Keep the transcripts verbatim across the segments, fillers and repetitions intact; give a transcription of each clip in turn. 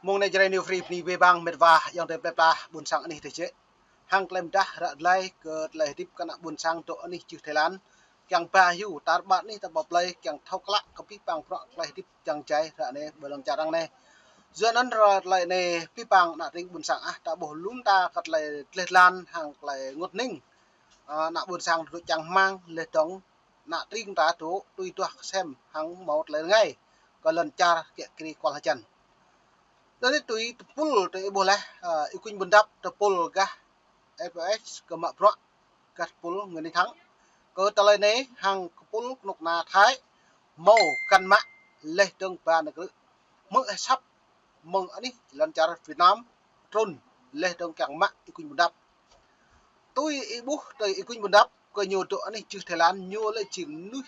Mông anai Jrai New Free bơni abih bang met wa ayŏng adơi plơi pla ƀuôn sang anih tơčĕ. Hăng tơlơi mơdah ră tơlơi kơ tơlơi hơdip kơ ană ƀuôn sang dŏ anih čư̆ Thái Lan. Kiăng ba hyu tar ƀar anih ta ƀă plơi kiăng thâo klă kơ abih bang bruă tơlơi hơdip jang jai ră anai ƀơi lŏn čar arăng anai. Yua anŭn ră tơlơi anai abih bang ană tring ƀuôn sang ah ta ƀuh lŏm ta kơ tơlơi tleh tlan hăng tơlơi ngot ning. Ă, ană ƀuôn sang dŏ čang hmang leh dơ̆ng ană tring ta dŏ tui duah kơsem hăng hmâo tơlơi rơngai kơ lŏn čar kiă kriê kual hơjăn. Tơdơi tui tơpul tơlơi ih ƀuh leh, ă, Y Quynh Bundap tơpul gah F P H kơ mă bruă gah tơpul Nguyễn Thắng. Kơ tơlơi anai hăng tơpul kơnuk kơna Thái hmâo kăn mă leh dơ̆ng ba nao krư̆. Hmư̆ hơsăp mơ̆ng anih lŏn čar Việt Nam trŭn leh dơ̆ng kiăng mă Y Quynh Bundap. Tui ih ƀuh tơlơi Y Quynh Bundap kơ ñu dŏ anih čư̆ Thái Lan ñu lĕ jing mơnuih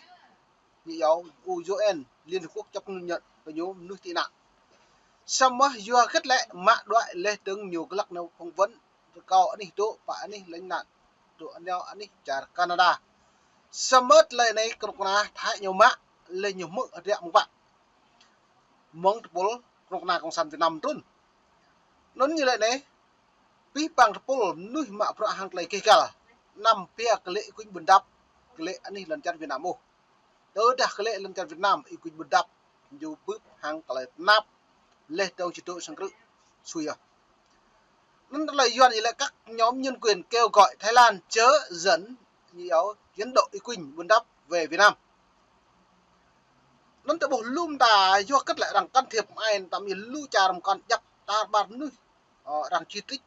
ñu iâu U N Liên Hợp Quốc chấp nhận kơ ñu mơnuih tị nạn. Samơ̆ yua hơget lĕ mă đuaĭ leh dơ̆ng ñu glăk nao phỏng vấn rơkâo anih dŏ pơ anih lánh nạn dŏ nao anih čar Canada. Samơ̆ tơlơi anai kơnuk kơna Thái ñu mă leh ñu hmư̆ hơdră mơ̆ng pă mơ̆ng tơpul kơnuk kơna Cộng sản Việt Nam trŭn. Anŭn ñu lĕ anai abih bang tơpul mơnuih mă bruă hăng tơlơi keh găl. Anăm pia kơ lĕ Y Quynh Bundap kơ lĕ anih lŏn čar Việt Nam ôh. Tơdah kơ lĕ lŏn čar Việt Nam Y Quynh Bundap ñu bưp hăng tơlơi tơnap leh dơ̆ng či dŏ sang krư̆ sui yơh. Anŭn tơlơi Yuan ñu lĕ các nhóm nhân quyền kêu gọi Thái Lan chớ dẫn ñu iâu dẫn độ Y Quynh Bundap về Việt Nam. Anŭn ta ƀuh lŏm ta yua hơget lĕ arăng can thiệp ai tam ñu lu čar mơkăn djăp tar ƀar mơnuih, ă, arăng chỉ trích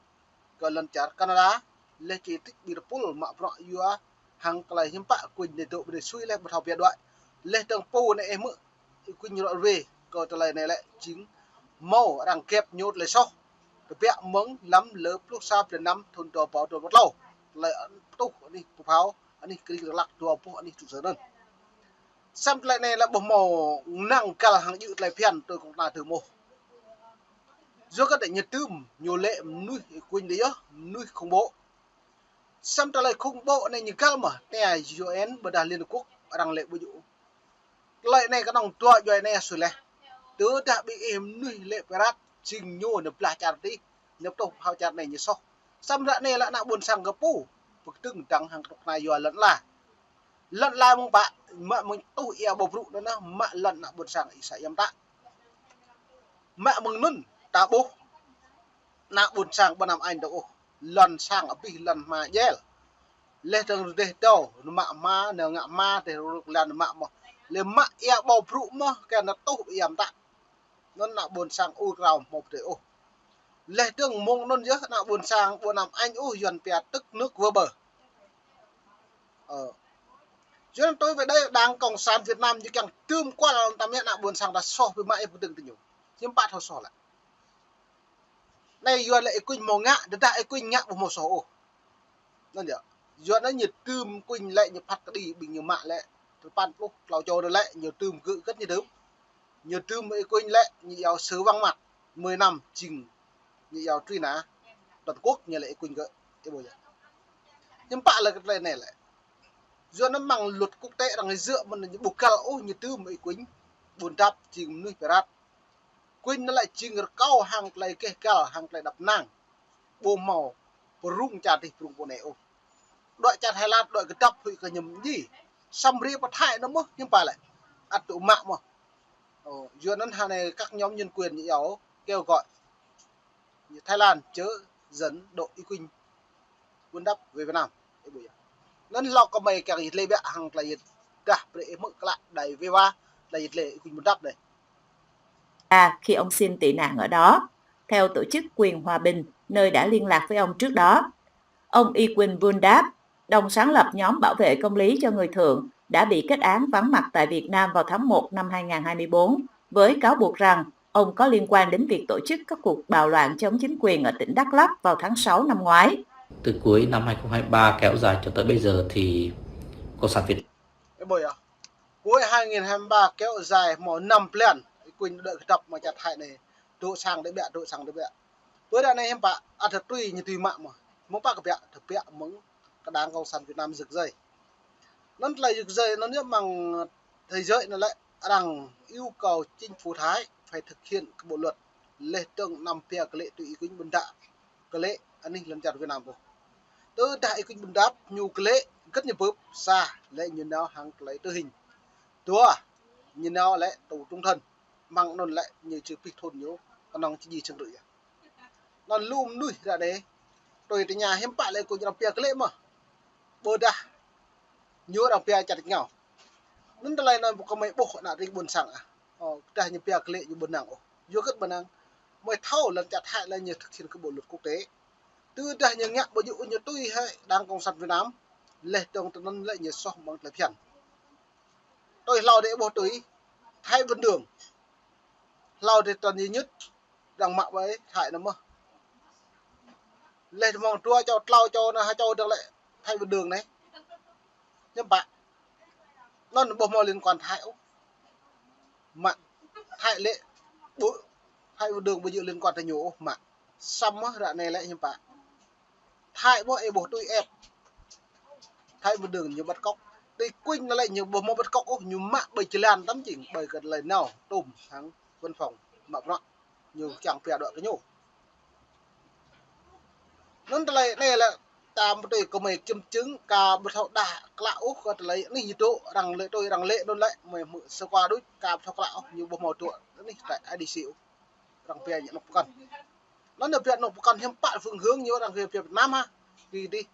kơ lŏn čar Canada leh chỉ trích ƀing tơpul mă bruă yua hăng tơlơi hiư̆m pă Quynh anai dŏ ƀơi anai sui leh ƀu thâo pia đuaĭ. Leh dơ̆ng pô anai ih hmư̆ Y Quynh rŏ ruai kơ tơlơi anai lĕ jing hmâo arăng kĕp ñu tơlơi soh. Tơbiă mơ̆ng lăm lơ pluh sa blan năm thŭn dua rơbâo dua pluh klâo. Tơlơi pơtuh anih pơphao anih kring rơlak dua boh anih trụ sở anŭn. Samơ̆ tơlơi anai lĕ ƀu hmâo năng găl hăng djơ̆ tơlơi phiăn tui kơnuk kơna tơm ôh. Yua kơ tơlơi ñu tơm ñu lĕ mơnuih Y Quynh đơi yơh mơnuih khủng bố. Samơ̆ tơlơi khủng bố anai ñu găl mơ̆ tơlơi U N ƀôdah Liên Hợp Quốc arăng lĕ ƀu djơ̆. Tơlơi anai kơnơ̆ng dua djuai anai sui leh. Tơdah ƀing ih mơnuih lĕ pirat jing ñu nao blah čar adih nao pơtuh pơphao čar anai ñu soh. Samơ̆ ră anai lĕ ană ƀuôn sang kơ pô pơkơdơ̆ng dăng hăng kơnuk kơna yua lŏn ala. Lŏn ala mơ̆ng pă mă mơ̆ng tuh ia ƀâo brŭ anŭn nah mă lŏn ană ƀuôn sang ih sa ia mơtă. Mă mơ̆ng anŭn ta ƀuh ană ƀuôn sang ƀu anăm añ dơ̆ng ôh. Lŏn sang abih lŏn hma djel. Leh dơ̆ng rơdêh dâo, nao mă hma, nao ngă hma, rơdêh rŭk lan nao mă mơ̆n. Leh mă ia ƀâo brŭ mơ̆n, kơ nao tuh ia mơtă. Anŭn ană ƀuôn sang ur krao hmâo pơdơi ôh. Leh dơ̆ng mơ̆ng anŭn yơh ană ƀuôn sang ƀu anăm añ ôh Yuan pia tức nước vỡ bờ. Ơ. Yuan tui wơ̆t đai đảng Cộng sản Việt Nam ñu kiăng tơm kual tam yơh ană ƀuôn sang ta soh ƀu mă ia pơkơdơ̆ng tơ ñu. Hiư̆m pă thâo soh lĕ. Anai Yuan lĕ Y Quynh hmâo ngă, tơdah Y Quynh ngă ƀu hmâo soh ôh. Anŭn yơh. Yuan anai ñu tơm Y Quynh lĕ ñu phat kơđi ƀing ñu mă lĕ tơpăn pluh klâo čô anŭn lĕ ñu tơm gơ̆ hơget ñu tơm. Ñu tơm Y Quynh lĕ ñu iâu sự vắng mặt mười năm jing ñu iâu truy nã toàn quốc ñu lĕ Y Quynh gơ̆. Ih ƀuh yơh. Hiư̆m pă lĕ kơ tơlơi anai lĕ. Yuan anŭn mơ̆ng luật quốc tế arăng djơ̆ mơ̆n ñu ƀu găl ôh ñu tơm Y Quynh Bundap jing mơnuih pirat. Quynh anŭn lĕ jing rơkâo hăng tơlơi keh găl hăng tơlơi đăp năng. Ƀu hmâo pơrŭng čar adih pơrŭng pô anai ôh. Đuaĭ čar Thái Lan đuaĭ kơdŏp huĭ kơ ñu mơñi. Samơ̆ ri pơ Thái anŭn mơ̆n hiư̆m pă lĕ. Ăt dŏ mă mơ̆n. Ơ, Yuan anŭn hơnai các nhóm nhân quyền ñu iâu kêu gọi Thái Lan chớ dẫn độ Y Quynh Bundap về Việt Nam. Ih ƀuh yơh. Anŭn hlâo kơ mơi kiăng yơh tơlơi biă hăng tơlơi yơh dah brơi ih hmư̆ klă đai wê wa tơlơi yơh tơlơi Y Quynh Bundap anai. À, khi ông xin tị nạn ở đó, theo tổ chức Quyền Hòa Bình, nơi đã liên lạc với ông trước đó. Ông Y Quynh Bundap, đồng sáng lập nhóm bảo vệ công lý cho người Thượng, đã bị kết án vắng mặt tại Việt Nam vào tháng một năm hai ngàn hai mươi bốn, với cáo buộc rằng ông có liên quan đến việc tổ chức các cuộc bạo loạn chống chính quyền ở tỉnh Đắk Lắk vào tháng sáu năm ngoái. Từ cuối năm hai không hai ba kéo dài cho tới bây giờ thì Cộng sản Việt Ih ƀuh yơh. Cuối hai nghìn hai mươi ba kéo dài hmâo năm blan, Y Quynh đuaĭ kơdŏp mơ̆ng čar Thái anai. Dŏ sang đơi biă, dŏ sang đơi biă. Pơ ră anai hiư̆m pă, ăt tui ñu tui mă mơ̆n. Mơ̆ng pă kơ biă, tơ biă mơ̆ng kơ đảng Cộng sản Việt Nam rơ̆k rơi. Anŭn tơlơi rơ̆k rơi, anŭn yơh mơ̆ng thế giới anŭn lĕ arăng yêu cầu chính phủ Thái phải thực hiện cái bộ luật Laih dơ̆ng anăm pia klĕ tui Y Quynh Bundap klĕ anih lŏn čar Việt Nam ôh. Tơdah Y Quynh Bundap ñu klĕ, gĭt ñu bưp, sa, lĕ ñu nao hăng tơlơi tử hình. Dua, ñu nao lĕ tù trung thân. Mơ̆ng anŭn lĕ ñu či pĭ thun ñu, kơnơ̆ng či djai sưng rư̆ yơh. Anŭn lu mơnuih ră anai, tui tơña hiư̆m pă lĕ kơ ñu arăng pia klĕ mơ̆n. Ƀôdah ñu arăng pia čar tơngao. Anŭn tơlơi anŭn kơmơi ƀuh ană tring ƀôn sang ah. Ơ, tơdah ñu pia klĕ ñu ƀu năng ôh. Yua hơgĕt ƀu năng? Mơi thâo lŏn čar Thái lĕ ñu thực hiện kơ bộ luật quốc tế. Tơdah ñu ngă ƀu djơ̆ ñu tui hĕ đảng Cộng sản Việt Nam, laih dơ̆ng tui anŭn lĕ ñu soh mơ̆ng tơlơi phiăn. Tui hlâo dih ƀuh tui Thái Văn Đường. Hlâo dih tơl ñu ñŭt, đang mă ƀơi Thái anŭn mơ̆n. Laih dơ̆ng mơ̆ng dua čô, tlâo čô anŭn, ha čô dơ̆ng lĕ Thái Văn Đường anai. Hiư̆m pă? Anŭn ƀu hmâo liên quan Thái ôh. Mă Thái lĕ, ƀu, Thái Văn Đường ƀu djơ̆ liên quan tơ ñu ôh mă. Samơ̆ ră anai lĕ hiư̆m pă? Thái ƀuh ê ƀuh tui ĕp. Thái Văn Đường ñu bắt cóc. Tui Y Quynh anŭn lĕ ñu ƀu hmâo bắt cóc ôh, ñu mă ƀơi jơlan tăm jing, ƀơi kơ tơlơi nao tôm hăng văn phòng mă bruă. Ñu kiăng pia đuaĭ kơ ñu. Anŭn tơlơi anai lĕ tam ƀu tui kơmơi kiểm chứng, ka ƀu thâo đa klă ôh kơ tơlơi anih ñu dŏ, arăng lĕ tui arăng lĕ anŭn lĕ mơi hmư̆ sơ qua đôč, ka ƀu thâo klă ôh, ñu ƀu hmâo dŏ anih tại I D C ôh. Arăng pia ñu anŏ pơkŏn. Anŭn ñu pia anŏ pơkŏn hiư̆m pă phương hướng ñu arăng pia Việt Nam ha. Dih dih.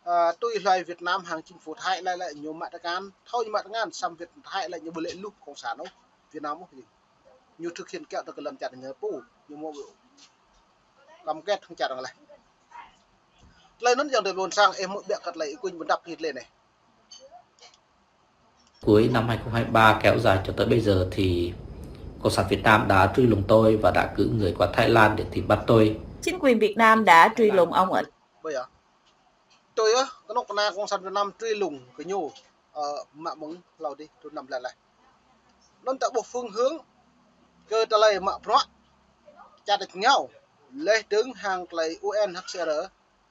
Ơ, tui hloi Việt Nam hăng chính phủ Thái lĕ lĕ ñu mă tơngan, thâo ñu mă tơngan, samơ̆ Việt Thái lĕ ñu ƀu lĕ lu cộng sản ôh, Việt Nam ôh. Ñu thực hiện kiăng tơ kơ lŏn čar ñu pô, ñu hmâo cam kết hăng čar arăng laih. Tơlơi anŭn ayŏng adơi ƀôn sang, ih hmư̆ biă kơ tơlơi Y Quynh Bundap hĭ tơlơi anai. Cuối năm hai không hai ba kéo dài cho tới bây giờ thì Cộng sản Việt Nam đã truy lùng tôi và đã cử người qua Thái Lan để tìm bắt tôi. Chính quyền Việt Nam đã truy lùng ông ở Ƀơi yơh. Tui yơh, kơnuk kơna Cộng sản Việt Nam truy lùng kơ ñu, ơ, mă mơ̆ng hlâo dih, truh năm blan laih. Anŭn ta ƀuh phương hướng kơ tơlơi mă bruă čar tơngao, laih dơ̆ng hăng tơlơi U N H C R,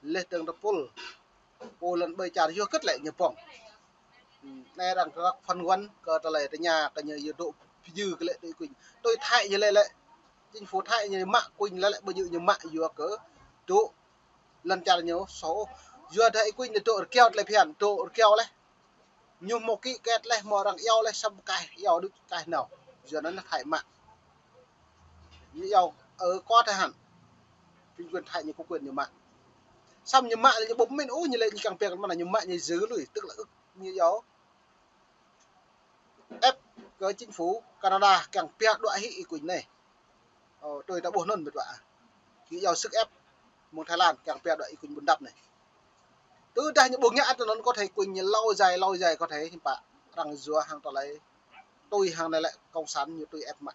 laih dơ̆ng Interpol, pô lŏn ƀơi čar yua hơgĕt lĕ ñu pŏng. Anai arăng kơ phần nguồn kơ tơlơi tơña kơ ñu yua dŏ pơjing klĕ tui Y Quynh. Tui Thái ñu lĕ lĕ, chính phủ Thái ñu mă Y Quynh lĕ lĕ, ƀu djơ̆ ñu mă yua kơ dŏ lŏn čar ñu soh. Yua dah Y Quynh ñu dŏ rơgao tơlơi phiăn, dŏ rơgao laih. Ñu hmâo ký kết laih, hmâo arăng iâu laih, samơ̆ kaih iâu đôč kaih nao. Yua anŭn Thái mă. Ñu iâu, ơ, có thời hạn. Chính quyền Thái ñu có quyền ñu mă. Samơ̆ ñu mă lĕ ñu ƀu pơmĭn ôh, ñu lĕ ñu kiăng pia kơ mơnă ñu mă ñu giữ lui, tức là ưh ñu iâu ép kơ chính phủ Canada kiăng pia đuaĭ hĭ Y Quynh anai. Ơ, tui ta ƀuh anŭn mĕt wa. Ñu iâu sức ép mơ̆ng Thái Lan kiăng pia đuaĭ Y Quynh Bundap anai. Tơdah ñu ƀu ngă tui anŭn có thể Y Quynh ñu lâu dài, lâu dài có thể hiư̆m pă arăng yua hăng tơlơi tui hăng anai lĕ cộng sản ñu tui ép mă.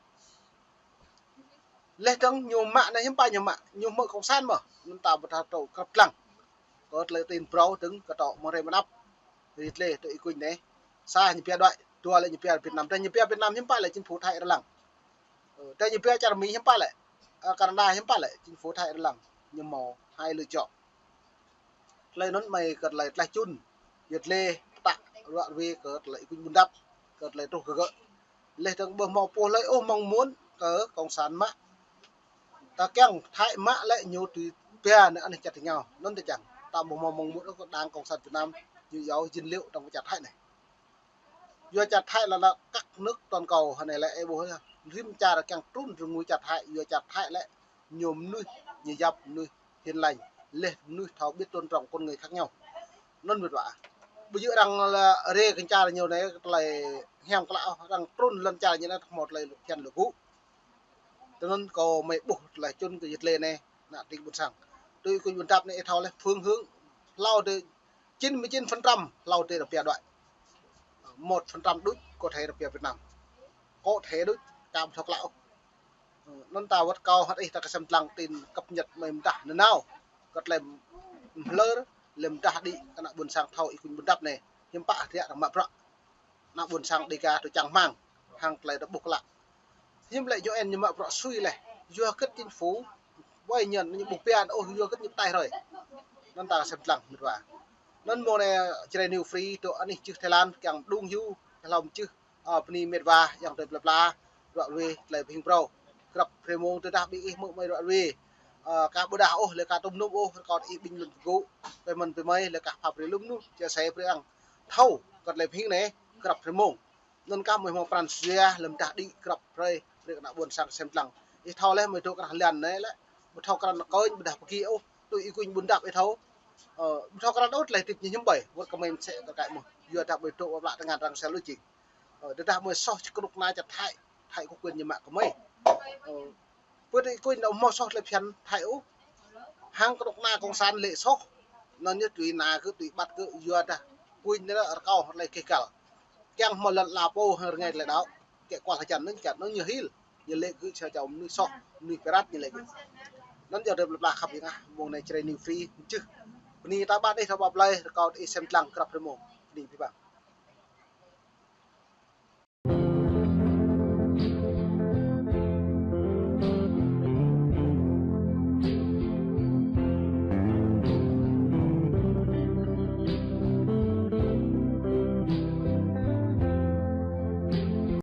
Laih dơ̆ng ñu mă anai hiư̆m pă ñu mă, ñu hmư̆ cộng sản mơ̆n, anŭn ta ƀu thâo trô krăp lăng. Kơ tơlơi tin brâo dơ̆ng kơ tŏ mơ̆ng hrơi mơnăp. Ri tlê tui Y Quynh anai. Sa ñu pia đuaĭ, dua lĕ ñu pia Việt Nam. Tơdah ñu pia Việt Nam hiư̆m pă lĕ chính phủ Thái arăng lăng. Ơ, tơdah ñu pia čar Mi hiư̆m pă lĕ, ơ, Canada hiư̆m pă lĕ, chính phủ Thái arăng lăng. Ñu hmâo hai lựa chọn. Tơlơi anŭn mơi kơ tơlơi tlaih čun. Yua tlê pơtă ruă ruê kơ tơlơi Y Quynh Bundap, kơ tơlơi truh kơ gơ̆. Laih dơ̆ng ƀu hmâo pô hlơi ôh mong muốn kơ cộng sản mă. Ta kiăng Thái mă lĕ ñu tui pia anŭn anih čar tơngao. Anŭn tơčăng. Ta ƀu hmâo mong muốn kơ đảng cộng sản Việt Nam ñu iâu dữ liệu trong čar Thái anai. Yua čar Thái lĕ là các nước toàn cầu hơnai lĕ ê ƀuh rĭm čar kiăng trŭn rơngui čar Thái, yua čar Thái lĕ ñu mơnuih ñu yap mơnuih hiền lành, laih mơnuih thâo biết tôn trọng con người khác nhau. Anŭn mĕt wa. Ƀu djơ̆ arăng lĕ rê kơ čar ñu anai tơlơi hiam klă ôh, arăng trŭn lŏn čar ñu anai hmâo tơlơi phiăn lĕ gŭ. Tui anŭn kâo mơi ƀuh tơlơi čun kơ yua tlê anai, ană tring ƀôn sang. Tui Y Quynh Bundap anai ih thâo laih phương hướng hlâo dih chín mươi chín phần trăm hlâo dih arăng pia đuaĭ. Một phần trăm đôč có thể arăng pia Việt Nam. Có thể đôč, ka ƀu thâo klă ôh. Anŭn ta wơ̆t kâo hăt ih ta kơsem lăng tin cập nhật mơi mơdah nanao. Kơ tơlơi mơhlơr, lĕ mơdah đĭ kơ ană ƀôn sang thâo Y Quynh Bundap anai. Hiư̆m pă hơdră arăng mă bruă. Ană ƀôn sang Đêga tui čang rơmang hăng tơlơi ta ƀuh klă. Hiư̆m lĕ U N ñu mă bruă sui laih. Yua hơgĕt chính phủ wai ñu ñu ƀu pia ôh, yua hơgĕt ñu pơtaih hrơi. Anŭn ta sem lăng mĕt wa. Anŭn mơ̆ng anai Jrai New Free dŏ anih čư̆ Thái Lan kiăng mơđung hyu, hlâo mơčư̆, ơ, bơni mĕt wa ayŏng adơi pla pla, ruă ruê tơlơi pơhing phrâo. Grăp hrơi mông tơdah ƀing ih mơ̆ mơi ră ruai. Ơ, ka ƀudah ôh, lĕ ka tŭm nŭm ôh, rơkâo ih ƀing lŏn tơgŭ. Pơmĭn pơmơi, lĕ ka pha brơi lŏm nuh, chia sẻ brơi ang. Thâo, kơt lĕ phing anai, grăp hrơi mông. Anŭn ka mơi hmâo pran jua, lơ̆m dah đĭ grăp hrơi, brơi kơ ană ƀôn sang sem lăng. Ih thâo lĕ mơi dŏ krah lan anai lĕ. Ƀu thâo krăn kơnh, ƀudah pơgi ôh, tui ih kuñ ƀun dăp ih thâo. Ơ, ƀu thâo krăn ôh, tơlơi tip ñu hiư̆m ƀai, wơ̆t kơ mơi mơsĕ kơ kaĭ mơh. Yua dah mơi dŏ wơ̆t lă tơngan arăng sel lu jing. Ơ, tơdah mơi soh čơkơnuk kơna čă Thái, Thái kơ quyền ñu mă kơ mơi. Ơ, pơ tui kuñ nao hmâo soh tơlơi phiăn Thái ôh. Hăng kơnuk kơna cộng sản lĕ soh. Anŭn ñu tui na kơ, tui ƀăt kơ, yua dah kuñ anai rơkâo tơlơi keh kăl. Kiăng hmâo lŏn ala pô hăng rơngai tơlơi đaŏ. Kĕ kual hơjăn anŭn, čăt anŭn ñu hil. Ñu lĕ kơ sa čô mơnuih soh, mơnuih pơrat ñu lĕ kơ. Anŭn yơh tơlơi pơplah khăp yang ah, mông anai Jrai New Free, mơčih. Bơni ta ƀăn ih thâo ƀap lơi, rơkâo ih sem lăng grăp hrơi mông. Bơni abih bang.